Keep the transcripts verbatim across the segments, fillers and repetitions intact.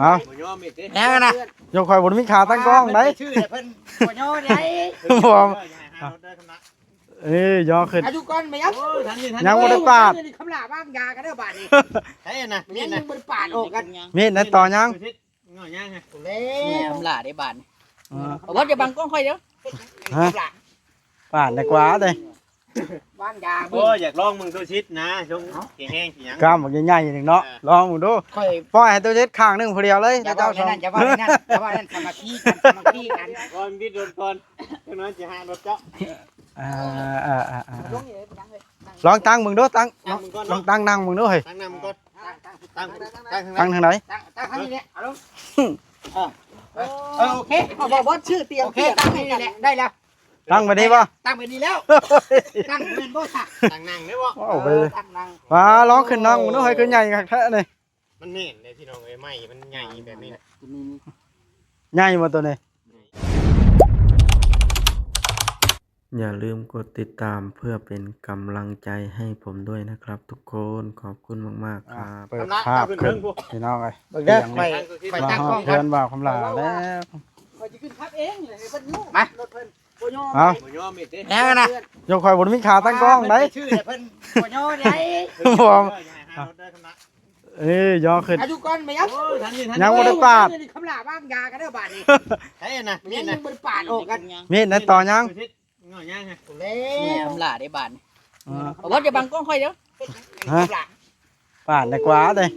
เอา บ่ยอมอีกติ แม่นนะ ยกข่อยบ่มีขาตั้งกล้องได้ ชื่อเพิ่นบ่ยอมได้ บ่ เอ้ย ยอขึ้น อายุก่อนแม่ยัง โอ้ย ทันนี่ทัน ยังบ่ได้ปาด คำหลาบ้างยากันเด้อบาดนี้ ใช่นะ มีดนะ ยังบ่ได้ปาดออกกัน มีดนะต่อยัง เงาะย่างฮะ แล้วคำหลาได้บาดนี้ อ่า เอาบ่จะบังกล้องข่อยเด้อ ฮะ ปาดดีกว่าเด้ บ้านยา โอ้ย อยากลองมึงตัวชิดนะ ช่วงแข็งแรงสิหยัง กล้ามบักใหญ่ๆหนึ่งเนาะ เออ ลองมึงดู ข่อย ปล่อยให้ตัวเช็ดข้างหนึ่งผู้เดียวเลย อย่าเว้า เจ้าสอง นั่น อย่าเว้านั่น อย่าเว้านั่น สามัคคีกัน สามัคคีกัน ก่อนบิดรถก่อน จังน้อยสิหารถเจ้า อ่า อ่า อ่า อ่า ลงอยู่ยังเลย ลองตั้งมึงดู ตั้ง ตั้งมึงก่อนเนาะ ลองตั้งนั่งมึงดูเฮ้ย ตั้งนั่งมึงก่อน ตั้ง ตั้ง ตั้ง ตั้งทางไหน ตั้ง ตั้งทางนี้เนี่ย เอาลง เออ เออ โอเค เอาบอกว่าชื่อเตียง โอเค เตียง ตั้งนี่แหละ ได้แล้ว ตั้งไปนี่บ่ ตั้งไปนี่แล้ว ตั้งเป็นบ่ซะ ตั้งนั่งได้บ่ ว้าว ไปเลย เออ ตั้งนั่ง ว้า ลองขึ้นนั่งมึงดูเฮ้ย ขึ้นใหญ่คักแท้นี่ มันแน่นเลยพี่น้องเอ้ย ไม้มันใหญ่แบบนี้นะ ตัวนี้นี่ ใหญ่บ่ตัวนี้ อย่าลืมกดติดตามเพื่อเป็นกำลังใจให้ผมด้วยนะครับทุกคน ขอบคุณมากๆครับ อ่ะ เปิดภาพขึ้นพี่น้องเอ้ย เบิ่งเด้อ เสียง ไป ไปตั้งกล้อง เพื่อนบ่าวคำหลาแล้ว ข่อยจะขึ้นขับเองเลยให้เพิ่นรู้ มา รถเพิ่นบ่ยอม เอา บ่ยอมอีกติ แม่นนะ ยกข่อยบ่มีขาตั้งกล้องได้ ชื่อเพิ่นบ่ยอมได้ บ่ เอ้ย ยอขึ้น อายุก่อนแม่ยัง โอ้ย ทันนี่ทัน ยังบ่ได้ปาด คำหลาบ้างยากันเด้อบาดนี้ ใช่นะ มีดนะ ยังบ่ได้ปาดออกกัน มีดนะต่อยัง เงาะย่างฮะ แล้วคำหลาได้บาดนี้ อ่า เอาบ่จะบังกล้องข่อยเด้อ ฮะ ปาดดีกว่าเด้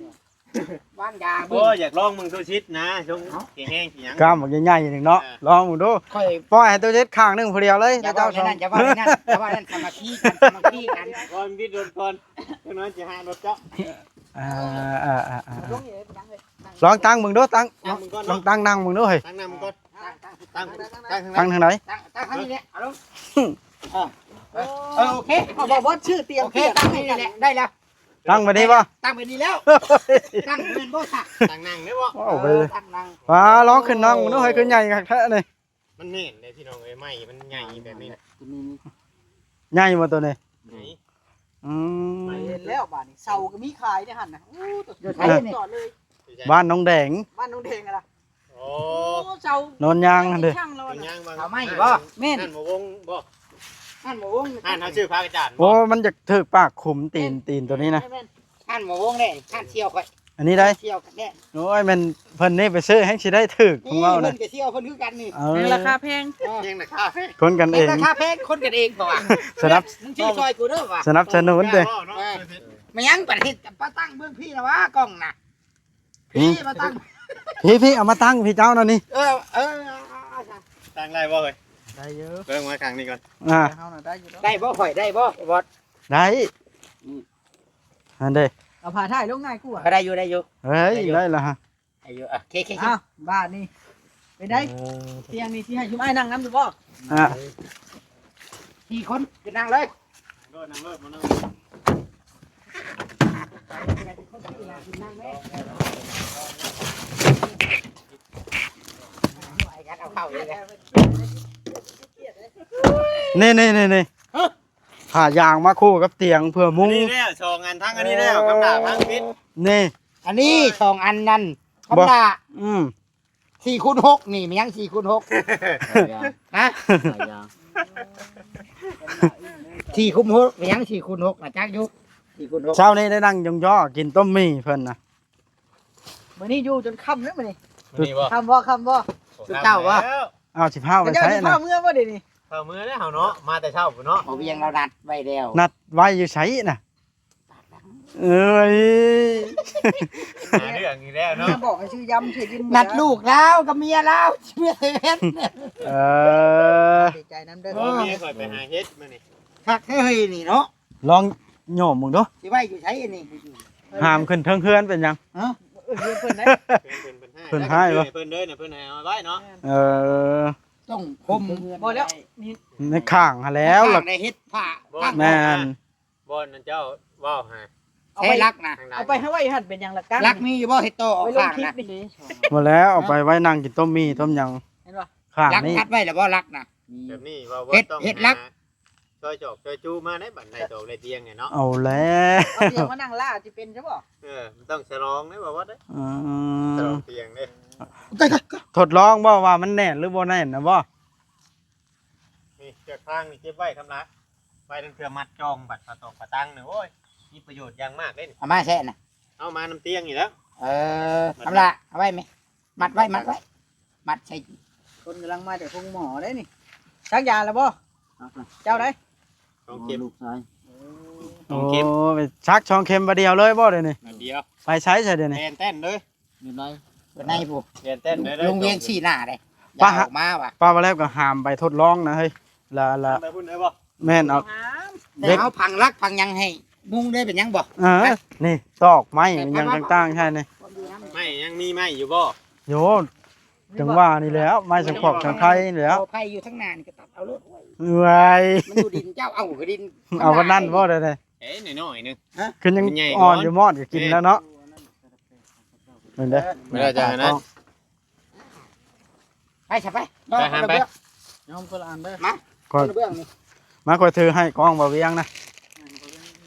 บ้านยา โอ้ย อยากลองมึงตัวชิดนะ ช่วงแข็งแรงสิหยัง กล้ามบักใหญ่ๆหนึ่งเนาะ เออ ลองมึงดู ข่อย ปล่อยให้ตัวเช็ดข้างหนึ่งผู้เดียวเลย อย่าเว้า เจ้าสอง นั่น อย่าเว้านั่น อย่าเว้านั่น สามัคคีกัน สามัคคีกัน ก่อนบิดรถก่อน จังน้อยสิหารถเจ้า อ่า อ่า อ่า อ่า ลงอยู่ยังเลย ลองตั้งมึงดู ตั้ง ตั้งมึงก่อนเนาะ ลองตั้งนั่งมึงดูเฮ้ย ตั้งนั่งมึงก่อน ตั้ง ตั้ง ตั้ง ตั้งทางไหน ตั้ง ตั้งทางนี้เนี่ย เอาลง เออ เออ โอเค เอาบอกว่าชื่อเตียง โอเค เตียง ตั้งนี่แหละ ได้แล้ว ตั้งไปนี่บ่ ตั้งไปนี่แล้ว ตั้งเป็นบ่ซะ ตั้งนั่งได้บ่ ว้าว ไปเลย เออ ตั้งนั่ง ว้า ลองขึ้นนั่งมึงดูเฮ้ย ขึ้นใหญ่คักแท้นี่ มันแน่นเลยพี่น้องเอ้ย ไม้มันใหญ่แบบนี้นะ ตัวนี้นี่ ใหญ่บ่ตัวนี้ ไหน อืม เห็นแล้วบาดนี้ เสาก็มีขายได้หั่นนะ โอ้ ตัว อยู่ไสนี่ ต่อเลย บ้านน้องแดง บ้านน้องแดงอะล่ะ โอ้ โอ้ เสา โนนยางหั่นเด้ ช่างเรา เป็น น่ะ ยางบาง เอาไม้บ่ แม่น นั่นหมอวงบ่ นั่นหมอวง นั่นเขาชื่อพระอาจารย์บ่ โอ้ มันจะถืกปากขุมตีน ตีนตัวนี้นะ แม่นๆ นั่นหมอวงเนี่ย นั่นเสี่ยวข่อย อันนี้ได้ เสี่ยวกันเนี่ย โอ้ย แม่นเพิ่นนี่ไปซื้อแฮงสิได้ถืกของเรา นี่ นะ เพิ่นก็เสี่ยวเพิ่นคือกันนี่ เออ แพงราคาแพง เออ เพียงราคาแพง คนกันเอง ราคาแพง คนกันเองเปล่า สนับ มึงชื่อซอยกูเด้อว่ะ สนับสนุนเด้ เออ ไม่ยังประเทศจะมาตั้งเบื้องพี่นะวะ กล้องน่ะ หืม พี่มาตั้ง พี่ พี่เอามาตั้งพี่เจ้านั่นนี่ เออ เออ ตั้งได้บ่เฮ้ย ได้อยู่ เบิ่งไว้ข้างนี้ก่อน อ่า เฮาน่ะได้อยู่ดอก ได้บ่ข่อย ได้บ่บอส ได้ อืม อันเด้ เอาผ้าถ่ายลงง่ายกว่า ก็ได้อยู่ ได้อยู่ เฮ้ย ได้อยู่ ได้ละฮะ ได้อยู่ อ่ะ เค เค เค อ้าว บาดนี่ เป็นได เออ เตียงนี่สิให้ชุมอ้ายนั่งนำอยู่บ่ อ่ะ สี่คน ขึ้นนั่งเลย นี่นี่นี่นี่ ฮะ ผ้ายางมาคู่กับเตียงเพื่อมุ้ง อันนี้แล้วสองอัน ทั้งอันนี้แล้ว เออ กำดาบทั้งปิด นี่ อันนี้สองอันนั่น บ่ กำดาบ อืม สี่คูณหก นี่ มันยังสี่คูณหก ฮะ สี่คูณหก มันยังสี่คูณหก นะ จักอยู่ สี่คูณหก เช้านี้ได้นั่งยองยอกินต้มหมี่เพิ่นนะ มื้อนี้อยู่จนค่ำแล้วมื้อนี้ มื้อนี้บ่ ค่ำบ่ ค่ำบ่ โอ้ เจ้าบ่ ค่ำแล้ว อ้าว สิพาไป เจ้า ไส สิพา นะ เมือบ่เดี๋ยวนี้ พาเมือแล้วเฮาเนาะ มาแต่เช้าพุ้นเนาะ บ่เวียงเรานัดไว้แล้ว นัดไว้อยู่ไสน่ะ เอ้ย หาเรื่องอีกแล้วเนาะ บอกให้ชื่อยำชื่อยิน นัดลูกแล้วกับเมียแล้ว เมียเซเว่น เออ ดีใจนำเด้อ โอ้ เมียข่อยไปหาเห็ดมื้อนี้ คักเฮ้ยนี่เนาะ ลองโยมมึงดู สิไว้อยู่ไสอันนี้ ห้ามขึ้นเทิงเฮือนเป็นหยัง ฮะ เออเฮือนเพิ่นได้ เพิ่น เพิ่น เพิ่นให้ เพิ่นให้บ่ เพิ่นเด้อเนี่ย เพิ่นให้เอาไว้เนาะ เออ ต้องคม บ่แล้ว นี่ ในข้างหั้นแล้ว ข้างได้เฮ็ดผ้า บ่ แม่น บ่อนนั่นเจ้าเว้าหา เอาไป ใช้ลักนะ เอาไปให้ไว้หั่นเป็นหยังละกัน ลักมีอยู่บ่ เฮ็ดต่อออก ไว้ลง ข้าง คลิป นะ นี่ หมดแล้ว เอาไปไว้นั่งกินต้มหมี่ต้มหยัง เห็นบ่ ข้าง ลัก นี่ ตัดไว้แล้วบ่ลักนะ แบบนี้ว่า เฮ็ด ต้อง เฮ็ดลัก หา ซอยจอกซอยจูมาได้บัดในตอกในเตียงเนี่ยเนาะ เอาแล้ว เอาเตียงมานั่งล่าสิเป็นใช่บ่ เออ มันต้องฉลองได้บ่ว่าได้ อืม ฉลองเตียงเด้ ทดลองบ่ว่ามันแน่นหรือบ่แน่นนะบ่ นี่เชือกฟางนี่เก็บไว้คำละ ไว้ตั้งเทื่อมัดจองบัดปะตอกปะตังเนี่ย โอ้ย มีประโยชน์อย่างมากเลยนี่ เอามาแช่น่ะ เอามานำเตียงนี่แหล้ว เออ คำละ เอาไว้ไหม มัดไว้ มัดไว้ มัดใส่ คนกำลังมาจากโรงหมอได้นี่ ซักยาแล้วบ่ เจ้าได้ สองเข็ม ลูกชาย สองเข็ม โอ้ ไปซักสองเข็มบาดเดียวเลยบ่เดี๋ยวนี้ บาดเดียว ไปใช้ใช่เดี๋ยวนี้ แทนแต้นเลย อยู่ไหน อยู่ในผู้ แทนแต้นเลย โรงเรียนสี่หน้าเลย ปะ ยาวมาว่ะ ป้าว่าแล้วก็ห้ามไปทดลองนะเฮ้ย ละ ละ ไปพุ่นได้บ่ แม่นเอา ห้าม เด็ก แต่เอาผังรักผังหยังให้ มุ้งได้เป็นหยังบ่ เออ นี่ ตอกไม้ แต่ ยัง ผังรัก ต่างๆ ใช่นี่ ความดีนะ ไม่ยังมีไม้อยู่บ่ โย จังหวะนี่แหล้ว ไม้สังขอกสังไคนี่แหล้ว เอาไผ่อยู่ข้างหน้านี่ก็ตัดเอาโลด เอื้อย มันอยู่ดินเจ้า เอาก็ดิน เอาวันนั้นบ่ได้เลย เอ้ยน้อยๆนึง ฮะ คือยัง มันใหญ่ อ่อน ก่อน อยู่มอดก็กินแล้วเนาะ เห็นเด้อ ไม่ได้จะอันนั้น ไปซะไป ไปหันไป นอนคนละเบื้อง ยอมคนละอันเด้อ มา ค่อย คนละเบื้องนี่ มาค่อยถือให้กล้องบ่าวเวียงนะ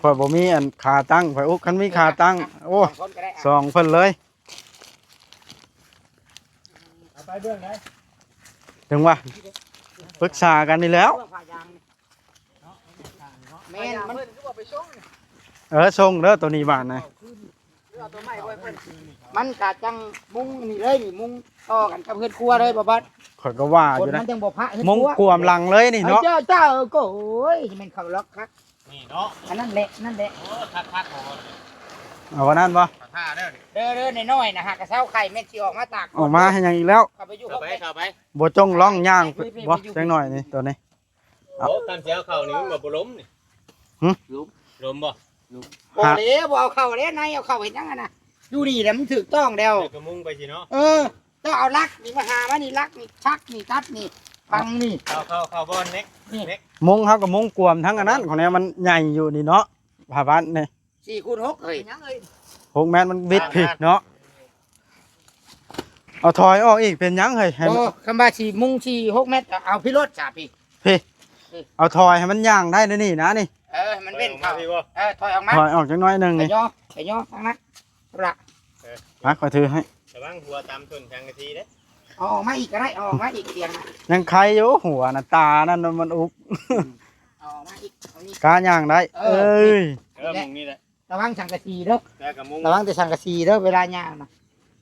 ค่อยบ่มีอันขาตั้ง ค่อยอุกคันมีขาตั้ง โอ้ สองคนก็ได้ สองเพิ่นเลย เอาไปเบื้องไหน ถึงว่า ปรึกษากันนี่แหล้ว เบื้องผ้ายางนี่ แม่นมัน เออ ส่งเด้อตัวนี้บาดนะ มันกะจังมุ้งนี่เลยนี่ มุ้งต่อกันกับเฮือนครัวเลยบ่บัด ข่อยก็ว่า คน อยู่นะ มันจังบ่พระเฮือนครัว มุ้งกวมหลังเลยนี่เนาะ เออ เจ้า เจ้า เออ ก็ โอ้ย มันเข้าล็อกคัก นี่เนาะ อันนั้นแหละ นั่นแหละ โอ้ คักๆ โอ้ เอาวันนั้นบ่ ขอท่าเด้อ เด้อ เด้อ น้อยๆ นะฮะ กะเซาไข่แม่นสิออกมาตาก ออกมาให้หยังอีกแล้ว เข้าไปอยู่ เข้าไป เข้าไป บ่จงร้องย่าง ไป ไป บ่ ไป จังหน่อยนี่ตัวนี้ โอ้ คันสิเอาเข้านี่มันบ่ล้มนี่ หึ ล้ม ล้มบ่ ล้ม บ่เลย บ่เอาเข้าเลย นายเอาเข้าเฮ็ดหยังอะนะ อยู่นี่แหละมันถูกต้องแล้ว แต่กระมุงไปสิเนาะ เออ เจ้าเอาลักนี่มาหามานี่ ลักนี่ ชักนี่ ตัดนี่ ฟังนี่ เข้า เข้า เข้าบ่อนเน็ก นี่ เน็ก มุ้งเขาก็มุ้งกวมทั้งอันนั้น ของเนี้ยมันใหญ่อยู่นี่เนาะ ผ้าบ้านนี่ สี่คูณหก เฮ้ย เป็นหยังเอ้ย หกเมตรมันวิดผิดเนาะ เอาถอยออกอีกเป็นหยังเฮ้ย ให้มัน โอ้ คำว่าสี่มุ้งสี่หกเมตร เอาพี่รถจ้ะพี่ พี่ พี่ เอาถอยให้มันย่างได้นะนี่นะนี่ เออ มันเว้นเข้า ถอยออกมาพี่บ่ เออ ถอยออกมา ถอยออกจักหน่อยหนึ่ง ไป นี่ ย่อ ไปย่อทางนั้นละ เออ มา ขอถือให้ ระวังหัวตำส้นสังกะสีเด้อ เอาออกมาอีกก็ได้ เอาออกมาอีกเตียงนะ ยังไคอยู่หัวน่ะ ตานั่นน่ะมันอุก เอาออกมาอีก เอาอีก กล้าย่างได้ เออ เอ้ย เออ มุงนี่แหละ ระวังสังกะสีเด้อ แล้วก็มุง ระวังแต่สังกะสีเด้อ เวลาย่างนะ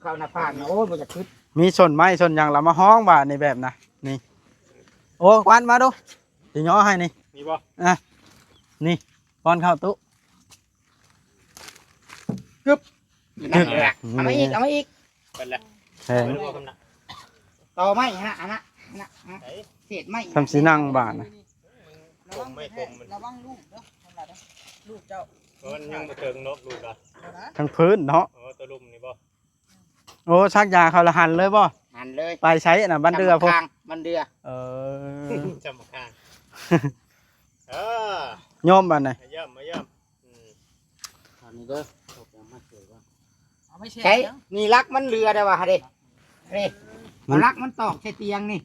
เข้าหน้าผากนะ โอ้ย บ่อยากคิด มีส้นไม้ส้นหยังละมาฮ้องบาดนี่แบบนะ นี่ โอ้ ควันมาดู สิย่อให้นี่ มีบ่ อ่ะ นี่ ป้อนข้าวตุ๊ กึบ นั่นแหละ เอามาอีก เอามาอีก เป็นละ แพง ไม่รู้ว่าคำนั้น ต่อไม้ฮะ อันนั้น อันนั้น ไหน เศษไม้ ทำสีนั่งบาดนะ ระวัง ผมไม่ผมมัน ระวังลูกเด้อ ลูกเจ้า เพราะมันยังบ่เถิงนกลูกอ่ะ ทั้งพื้นเนาะ อ๋อ ตัวลุ่มนี่บ่ โอ้ ซักยาเขาละหันเลยบ่ หันเลย ไปใช้น่ะ บ้านเดือพวก จำข้าง บ้านเดือ เออ จำข้าง เออ โยมบ้านไหน มาเยี่ยม มาเยี่ยม อืม อันนี้เด้อ เอาไปเอามาเฉยว่า เอาไม่ใช่ ใช่ ยัง นี่ลักมันเรือได้ว่ะเด้ นี่ มัน ลักมันตอกใส่เตียงนี่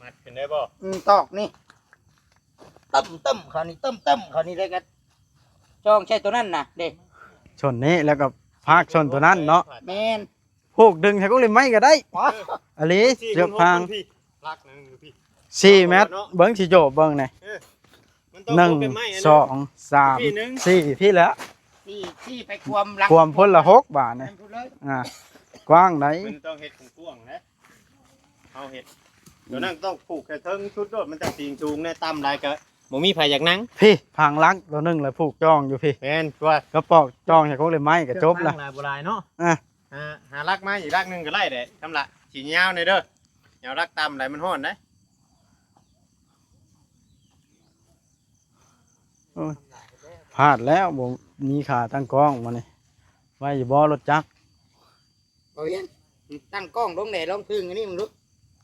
มัดขึ้นได้บ่ อืม ตอกนี่ ตึ้มตึ้มเขานี่ ตึ้มตึ้มเขานี่เลยก็ จองใช้ตัวนั้นน่ะ เด้ ส้นนี้แล้วก็พากส้นตัวนั้นเนาะ แม่น ผูกดึงใส่กรงเล็บไม้ก็ได้ อ๋อ อะลี สี่ เสือกพาง คูณหก พี่ ลักหนึ่งพี่ สี่เมตร เนาะ เบิ่งสิโจบเบิ่งนี่ เออ มันต้อง หนึ่ง ผูกเป็นไม้อันนั้น สอง สาม พี่หนึ่ง สี่ พี่แล้ว สี่ สี่ไปความลัก ความพ่นละหกบาทนี่ นั่นพูดเลย อ่า กว้างไหน มันต้องเฮ็ดกว้างๆนะ เอาเฮ็ด ตัวนั้นต้องผูกแค่เทิงชุดโดด มันจะสิงสูงแน่ ต่ำหลายก็บ่มีไผอยากนั่ง พี่ พางลักตัวหนึ่งเลยผูกจองอยู่พี่ แม่นตัว ก็ปอกจองจากกรงเล็บไม้ก็จบละ เทือกทางหลายบ่หลายเนาะ อ่ะ หา หาลักมาอีกลักหนึ่งก็ไล่แหละ ทำละ สิยาวหน่อยเด้อ ยาวลักต่ำหลายมันฮ้อนเด้ โอ้ย พลาดแล้ว บ่มีขาตั้งกล้องมานี่ ไว้อยู่บ่รถจักร บ่เวียน ตั้งกล้องลงแหน่ ลองพึ่งอันนี้มึงดู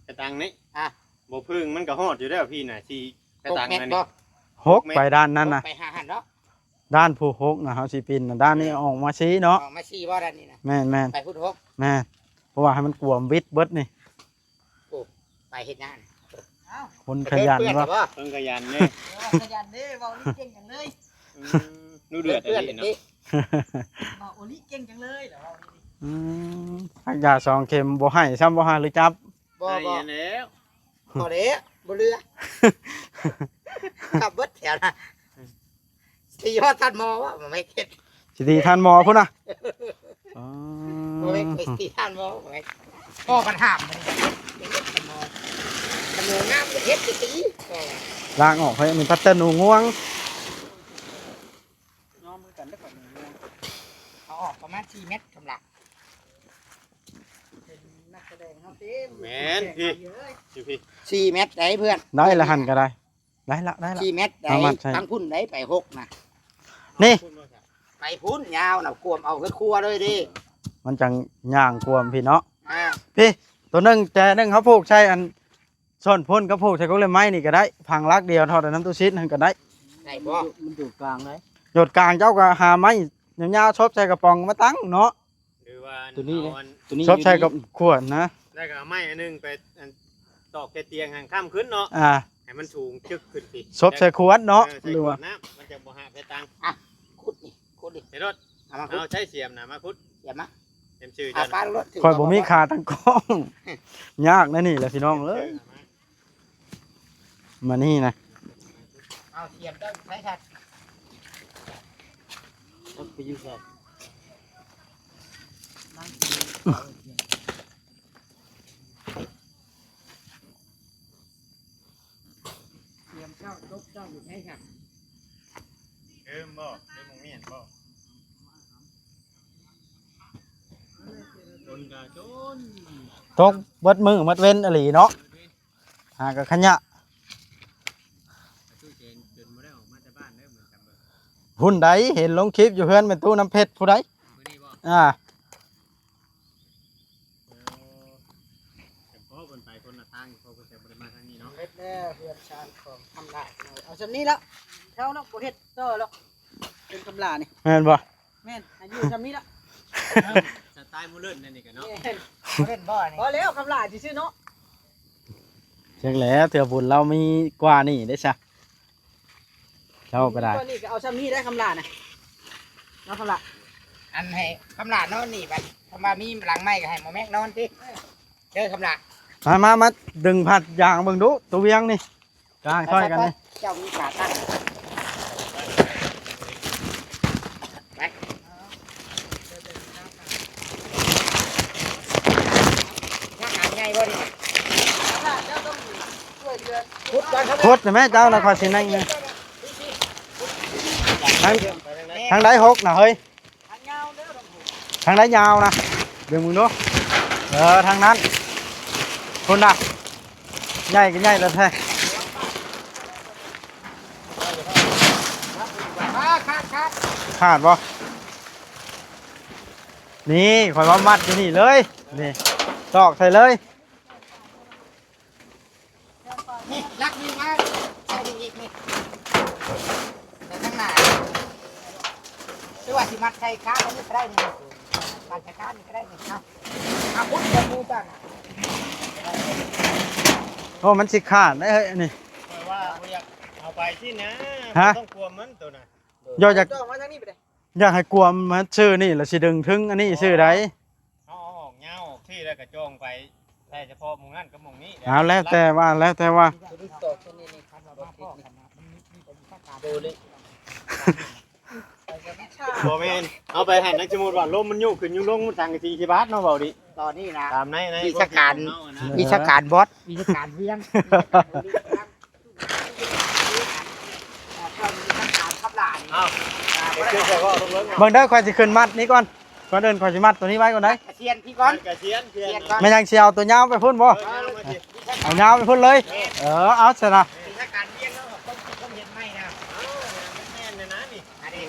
กระตังนี่ อ่ะ บ่พึ่งมันก็ฮอดอยู่แล้วพี่น่ะ สิกระตัง หกเมตร อันนี้ บ่ หก หกเมตร ไปด้านนั้นน่ะ ไปหาหันเนาะ ด้านผู้หกน่ะ เฮาสิปีนน่ะ ด้านนี้ออกมาสี่เนาะ ออกมาสี่บ่ด้านนี้น่ะ แม่นๆ ไปพุทธหก แม่น เพราะว่าให้มันกวมวิดเบิดนี่ โอ้ ไปเฮ็ดงาน คนขยันวะ เพิ่นขยันเด้ ขยันเด้ เว้าอีหลีเก่งจังเลย อืม ดูเดือด เปื่อน อีหลีเนาะ เปื่อน เว้าอีหลีเก่งจังเลย แล้วเว้าอีหลี อืม พักยาสองเข็มบ่ให้ซ้ำบ่หาหรือจับ บ่ บ่ ให้แล้ว บ่เด้ บ่เหลือ ขับเบิดแถวนะ สิฮอดทันหมอวะ บ่แม่นเฮ็ด สิตีทันหมอพุ้นนะ อ๋อ บ่แม่นไปสิทันหมอ บ่แม่น พ่อมันห้ามมัน มันงามเฮ็ดสิตี ล้างออกให้มันพัดแต่หนูง่วง ยอมคือกันเด้อ เอาออกประมาณสี่เมตรกำลัง เป็นนักแสดงเฮาเต็ม แม่นพี่ พี่พี่ สี่เมตรได้เพื่อน ได้ละหั่นก็ได้ ได้ละ ได้ละ สี่เมตรได้ เอามัดใส่ ทางพุ้นได้ไปหกนะ นี่ ไปพุ้นยาวนะ กวมเอาเฮือดครัวเลยเด้ มันจังย่างกวมพี่เนาะ อ่า พี่ ตัวหนึ่งแต่หนึ่งเขาผูกใช่อัน ส่วนพุ้นก็ผูกใส่กกเล็บไม้นี่ก็ได้ พังลักเดียวเท่านั้น ตู้ซิดนั่นก็ได้ ได้บ่ มันอยู่กลางไหน โยดกลางเจ้าก็หาไม้ยาวๆ ซบใส่กระป๋องมาตั้งเนาะ หรือว่า ตัวนี้ เอาอัน ตัวนี้ ซบใส่กับขวดนะ แล้วก็เอาไม้อันหนึ่งไปอันตอกแค่เตียงหันข้ามขึ้นเนาะ อ่า ให้มันสูงจึกขึ้นสิ ซบใส่ขวดเนาะ เออ ใส่ หรือ ขว ว่า ดน้ำ มันจะบ่หาไปตัง อ่ะ ขุดนี่ ขุดนี่ ไอ้รถ เอามาขุด เอาใช้เสียมนะมาขุด เสียมมา เสียมซื่อ อ่ะ เจ้า ปาดรถ ข่อยบ่มีขาตั้งกล้อง ยากนะนี่แหละพี่น้องเอ้ย เออ มานี่นะ เอาเสียมเจ้าใช้ชัด จักไปอยู่ไส เสียมเจ้าจกเจ้าอยู่ใช้ชัด เอิมบ่ เอิมบ่ จนกะจน ตกเบิดมื้อเบิดเว็นอีหลีเนาะ หากะขยะ ตู้เจนจนบ่ได้ออกมาจากบ้านเด้อ เหมือนกันเบิ่ง พุ้นใด เห็นลงคลิปอยู่เฮือนแม่ตู้น้ำเพชรผู้ใด มื้อนี้บ่ อ่า โอ้ แต่พ่อเพิ่นไปคนละทาง พ่อเพิ่นจะบ่ได้มาทางนี้เนาะ เฮ็ดแล้วเฮือนชานของคำลาด เอาส่ำนี้แล้ว เท่าเนาะ บ่เฮ็ดต่อแล้ว เป็นคำลาดนี่ แม่นบ่ แม่น อายุส่ำนี้ละ สไตล์โมเดิร์นนั่นนี่กันเนาะ แม่น บ่เล่นบ่นี่ พอแล้ว คำลาดซื่อๆเนาะ จักแล้ว เทื่อบุญเรามีกว่านี่ได้ซะ เจ้าก็ได้ กว่านี่ก็เอาส่ำนี้ได้ คำลาดนะ เนาะ คำลาด อันให้คำลาดนอนนี่บัด คำว่ามีหลังไม้ก็ให้หมอแม็กนอนติ เด้อคำลาด มา มา มา ดึงพัดยางเบิ่งดู ตัวเวียงนี่ กลางซอยกันนี่ ไปๆๆ เจ้ามีขาตั้ง ไป ทหารใหญ่บ่นี่ พุดก่อนครับ พุดนะแม่เจ้านะ ขอสินั่งนี่ ทาง ทางใดหกนะเฮ้ย ทางใดยาวนะ เดี๋ยวมึงดู เออ ทางนั้น พุ้นนะ ใหญ่ก็ใหญ่แล้วแท้ ขาด ขาด ขาด ขาดบ่ นี่ ข่อยว่ามัดอยู่นี่เลย นี่ ตอกใส่เลย นี่ ลักนี่มา ใส่นี่อีกนี่ ใส่ข้างหน้า หรือว่าสิมัดใส่ขาอันนี้ก็ได้นี่ มัดใส่ขานี่ก็ได้นี่ เอา เอาพุ้นเดี๋ยวกูจ้าง โอ้ มันสิขาดได้เฮ้ย อันนี้ ข่อยว่าบ่อยากเอาไปสินะ ฮะ บ่ต้องกลัวมันตัวน่ะ ย่ออยาก จ่องมาทางนี้ไปเลย อยากให้กลัวมันซื่อนี่ แล้วสิดึงถึงอันนี้ซื่อใด เอา เอาออกยาวออกที่แล้วก็จ่องไป ใส่เฉพาะหมู่นั้นกับหมู่นี้ เอาแล้วแต่ว่า แล้วแต่ว่า ตัวนี้ตอกตัวนี้นี่ครับ เราก็คิดนี่ ดูนี่ บ่แม่น เอาไปหั่นนะ สมมุติว่าลมมันยุขึ้นยุลง มันสังกะสีสิบาดเนาะ เว้าดิ ตอนนี้นะ ตามใน ใน วิชาการ พวกที่เฮาอะนะ วิชาการบอส วิชาการเวียง วิชาการบอส เอา เดี๋ยวเชื่อใครว่าเอาลงเลย เบิ่งเด้อ ข่อยสิขึ้นมัดนี้ก่อน ก่อนอื่นข่อยสิมัดตัวนี้ไว้ก่อนได้ เสียนพี่ก่อน กระเทียนเทียน เสียนก่อน แม่ยังสิเอาตัวยาวไปพุ้นบ่ เออ เอายาวไปพุ้นเลย เออ เอาซะนะ วิชาการเวียงเนาะ ต้อง ต้องเห็นไหมนะ เออ แม่นเลยนะนี่ อันนี้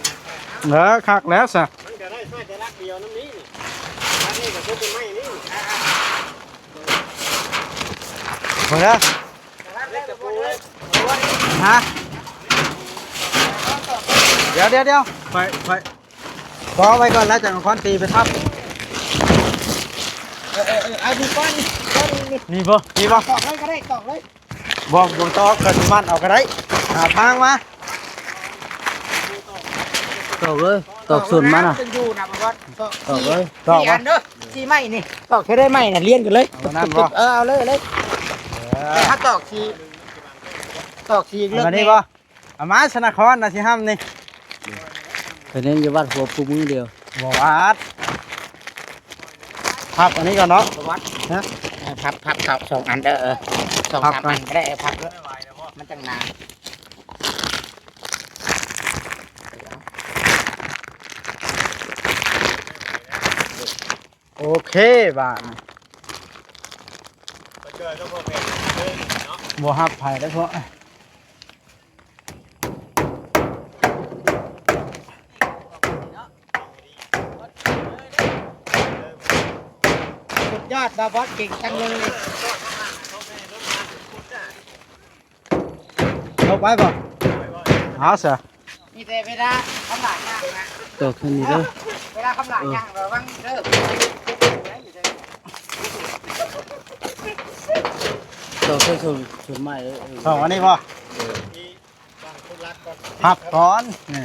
เออ คักแล้วซะ มันก็ได้ใช้แต่ลักเดียวนำนี้นี่ ลักนี้ก็คือเป็นไม้นี่ เบิ่งเด้อ ลักเล็กกับปูเลย ฮะ เดี๋ยว เดี๋ยว เดี๋ยว ไป ไป ขอไว้ก่อนแล้วจังเอาค้อนตีไปทับ เออ เออ เออ เอาดูก้อนนี่ ก้อนนี่ นี่บ่ นี่บ่ ตอกเลยก็ได้ ตอกเลย บ่ บ่ตอก ก็สิมัดเอาก็ได้ หาทางมา ตอกเลย ตอกส่วนมันน่ะ มันอยู่นะบ่บอส ตอกเลย สี่ ตอกวะ สี่อันเด้อ สี่ไม้นี่ ตอกแค่ได้ไม้น่ะ เรียงกันเลย เอานั่นบ่ เออ เอาเลย เอาเลย เออ แต่ถ้าตอกสี่ ตอกสี่ เอา เลิก มานี่ แน่ บ่ เอามาสนามนครนะสิห้ามนี่ ไปเล่นอยู่วัดหัวปูมือเดียว บ่วัด พับอันนี้ก่อนเนาะ วัด ฮะ เออ พับ พับสอง สองอันเด้อ เออ สอง พับ สาม ก่อน อันก็ได้ เออ พับด้วย มันจังหนา โอเค บาดนี้ ไปเจอเจ้าพ่อแพทย์เลยเนาะ บ่ฮับไผแล้วเพราะ สุดยอด บาบอสเก่งจังเลย ลงไปบ่ เอาซะ มีแต่เวลาคำหลายอย่างนะ ตอกแค่นี้เด้อ เวลาคำหลายอย่างระวังเด้อ ตอกแค่ส่วน ส่วนไม้เด้อ เออ สองอันนี้บ่ เออ พับก่อน นี่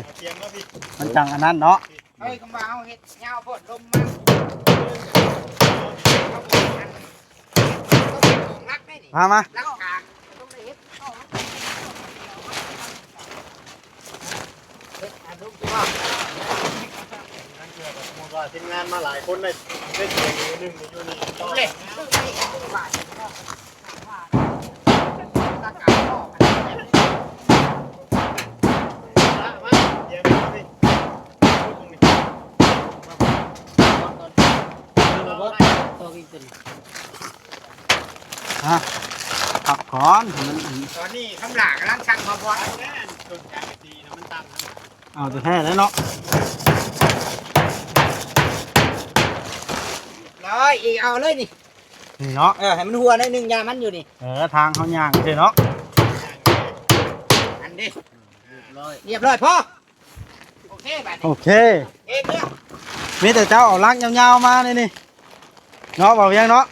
มันจังอันนั้นเนาะ เฮ้ย คำว่าเอาเฮ็ดยาวโพดลมมา มา มา หลักกลางต้องได้เฮ็ด เฮ็ดอันลมที่ว่า นั่นคือแบบสมมุติว่าทีมงานมาหลายคนได้ ได้เสียงหนึ่งอยู่นี่ เล่น ฮะ พักก่อน มัน ตอนนี้คำหลากำลังสั่งมาบอส เอาแต่แท้แล้วเนาะ ร้อยอีก เอาเลยนี่ นี่เนาะ เออ ให้มันหัวหน่อยหนึ่ง ยามันอยู่นี่ เออ ทางเขาย่างสิเนาะ อันนี้ เรียบร้อย เรียบร้อยพอ โอเค บาดนี้ โอเค เองเด้อ มีแต่เจ้าเอาลักยาวๆมานี่นี่ เนาะ บ่าวเวียงเนาะ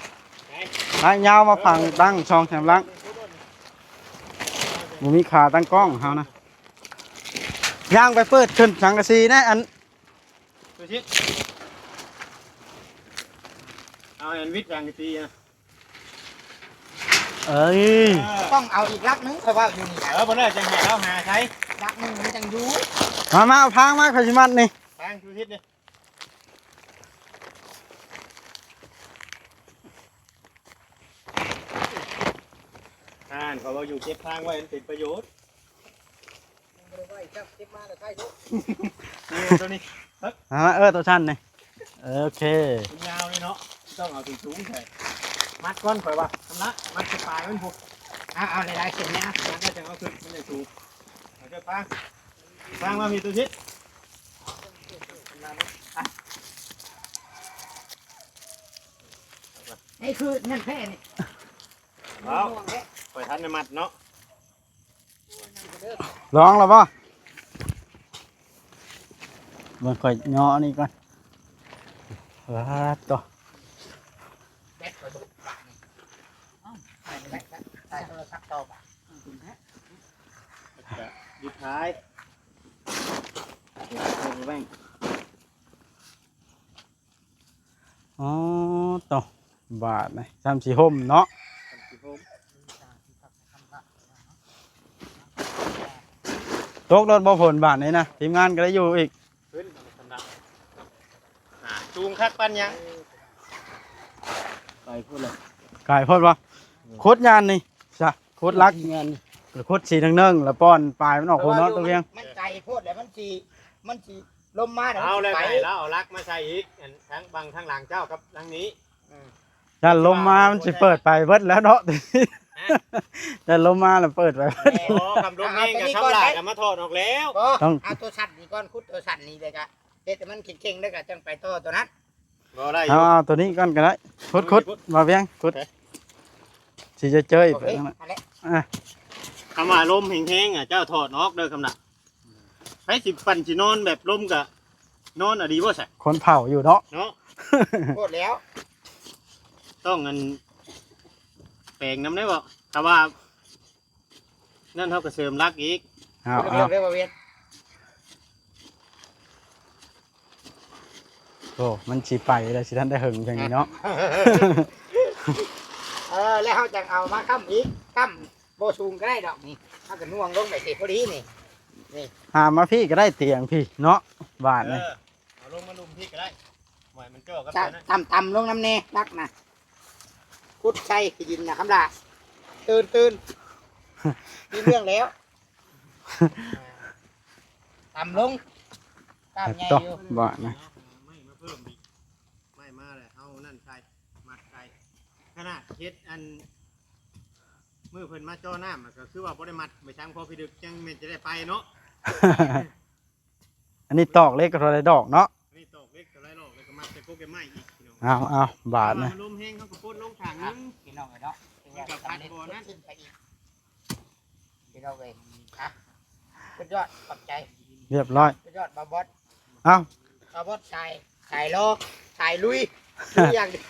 ลักยาวมาฝังตั้งสองสามลัก บ่มีขาตั้งกล้องเฮานะ ย่างไปเปิดขึ้นสังกะสีแน่ อัน ดูสิ เอาอันวิทย์สังกะสีนะ เอ้ย ต้องเอาอีกลักหนึ่ง เพราะว่าอยู่นี่นะ เออ บ่ได้จังให้เราหาใช้ ลักหนึ่งมันจังอยู่ มา มา เอาพางมา ข้อยสิมัดนี่ พางดูสินี่ อ่านเขาว่าอยู่เก็บพางไว้มันเป็นประโยชน์ บ่ได้ไว้จับเก็บมาแล้วใช้เด้อ นี่ตัวนี้ เอามา เออ ตัวสั้นนี่ โอเค มันยาวนี่เนาะ ต้องเอาสูงๆใส่ มัดก่อน ข่อยว่า ทำละ มัดที่ปลายมันพุก เอา เอาหลายๆเส้นเนี่ย มันก็จะเอาขึ้น มันจะสูง เอาเจ้าพาง พางมามีตัวชิด อ่ะ นี่คือนั่นแค่นี่ เอา ข่อยทันได้มัดเนาะ ลองแล้วบ่ เบิ่งข่อยย่ออันนี้ก่อน ว้าดโต แบตข่อยบ่ เอ้า ถ่ายไปแล้ว ถ่ายโทรศัพท์ต่อบ่ จะหยุดท้าย เดี๋ยวเอาไปแบ่ง อ๋อ โต บาดนี่ ซ้ำสิห่มเนาะ ตกรถบ่ฝนบาดนี่นะ ทีมงานก็ได้อยู่อีก ขึ้นสำหรับ อ่า สูงคักปานหยัง ไกลโพดเลย ไกลโพดบ่ ขุดยานนี่ ซะ ขุดลัก งานนี่ ขุดสี่หนึ่งหนึ่ง แล้วป้อนปลายมันออกโพดเนาะ ตัวเวียง มันไกลโพดแล้วมันสิ มันสิ ลมมาเดี๋ยว เอาแล้ว มันสิไป ไง แล้วเอาลักมาใส่อีก อันทั้งบังทั้งหลังเจ้ากับทั้งนี้ อืม ย่านลมมามันสิเปิดไปเบิดแล้วเนาะ ฮะ ย่านลมมาแล้วเปิดไปเบิด อ๋อ คำลมแห้งกับ อ่า คำหลาก เอาตัวนี้ก่อน ก็มาถอดออกแล้ว บ่ ต้อง เอาตัวสั้นนี่ก่อน ขุดตัวสั้นนี่เลยกะ เฮ็ดให้มันเข่งๆ แล้วกะจังไปต่อตัวนั้น บ่ได้อยู่ เอา เอาตัวนี้ก่อนก็ได้ ขุด ขุด ขุด บ่าวเวียง ขุด เอ๊ะ สิเจ้ยๆ ไป โอเค นั่นน่ะ อันนี้ อ่ะ คำว่าลมแห้งๆ อ่ะ เจ้าถอดออกเด้อคำน่ะ ไผสิปั่นสินอนแบบลมกะนอนอะดีบ่ซะ คนเผาอยู่เนาะ เนาะ โพดแล้ว ต้องอัน แปลงนำได้บ่ ถ้าว่า นั่นเขาก็เสริมรักอีก เอา เร็ เอา วเร็วเวียน โอ้มันสิไปแล้วสิท่านได้เหิงจังนี้เนาะ เออแล้วเขาจังเอามาค้ำอีกค้ำบ่สูงก็ได้ดอกนี่เขาก็น่วงลงไปสิพอดีนี่ หามาพี่ก็ได้เตียงพี่เนาะบาท เอ นะ อเอาลงมาลุมพี่ก็ได้หอยมันจ่อกับตัวนั้นต่ำต่ำลงน้ำแน่รักนะคุดใส่ขี้ดินนะคำลาตื่นตื่นมีเรื่องแล้วต่ำลงกล้ามใหญ่ ต่อ อยู่ บาทนะ ไม่มาเพิ่มอีกไม่มาเลยเอานั่นใส่มัดใส่ขนาดเฮ็ดอันมือเพิ่นมาจ่อน้ำอะก็คือว่าบ่ได้มัดไปช้างพอพี่ดึกจังแม่นจะได้ไปเนาะ อันนี้ตอกเหล็กก็เท่าไรดอกเนาะ นี่ตอกเหล็กก็ไล่หลอกแล้วก็มัดใส่กกไม้อีกพี่น้อง เอาเอาบาทนะ ลมแห้งเขาก็ปลดลงทางนึงพี่น้องเอ้ยเนาะมันก็พัดบ่อนั่นขึ้นไปอีกพี่น้องเอ้ยฮะสุดยอดขอบใจ เรียบร้อย สุดยอดบาบอส เอา บาบอสสายสายรอสายลุยลุยอย่างเดียว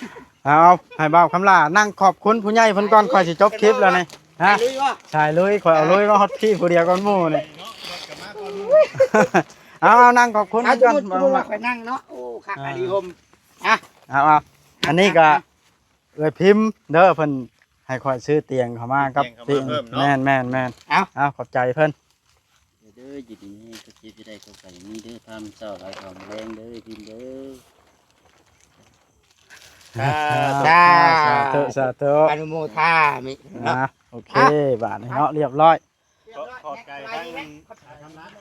เอาให้บ่าวคำล่านั่งขอบคุณผู้ใหญ่เพิ่นก่อนค่อยสิจบคลิปแล้วนี่ฮะ สายลุยว่า สายลุยข่อยเอาลุยมาฮอดพี่ผู้เดียวก่อนหมู่นี่เอาเอานั่งขอบคุณ เอา เพิ่น สม ก่อน มติว่าข่อยนั่งเนาะโอ้คักอาลีโฮมอ่ะ เอาเอาอันนี้ก็เอื้อยพิมพ์เด้อเพิ่นให้ข่อยซื้อเตียงเข้ามากับ เตียงเข้ามาเพิ่มเนาะ แม่นแม่นแม่น เอา เอาขอบใจเพิ่น เด้ออยู่ดีนี่ก็เจ็บจะได้ก็ไปนี่เด้อทำเศร้าหลายของแรงเด้อพิมพ์เด้อ สา สาธุสาธุ อนุโมทามิ นะโอเคบาทนี้เนาะเรียบร้อย ขอบใจทั้ง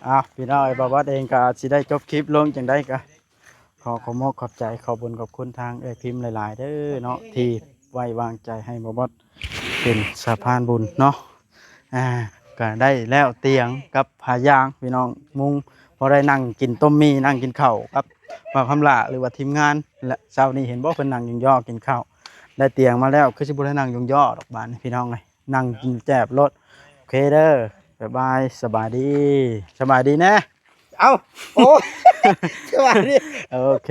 อ่ะพี่น้องไอ้บาบอสเองก็สิได้จบคลิปลงจังได้ก็ขอขอบมกขอบใจขอบบุญขอบคุณทางเอ้อยพิมพ์หลายๆเด้อเนาะที่ไว้วางใจให้บาบอสเป็นสะพานบุญเนาะอ่าก็ได้แล้วเตียงกับผ้ายางพี่น้องมุ้งพอได้นั่งกินต้มหมี่นั่งกินข้าวกับบ่าวคำล่าหรือว่าทีมงานและเช้านี้เห็นบ่เพิ่นนั่งยองยอกินข้าวได้เตียงมาแล้วคือสิบ่ได้นั่งยองยอดอกบาดนี้พี่น้องเอ้ย นั่งกินแจบรถโอเคเด้อบ๊ายบายสบายดีสบายดีแน่ เอ้าโอ้สวัสดี โอเค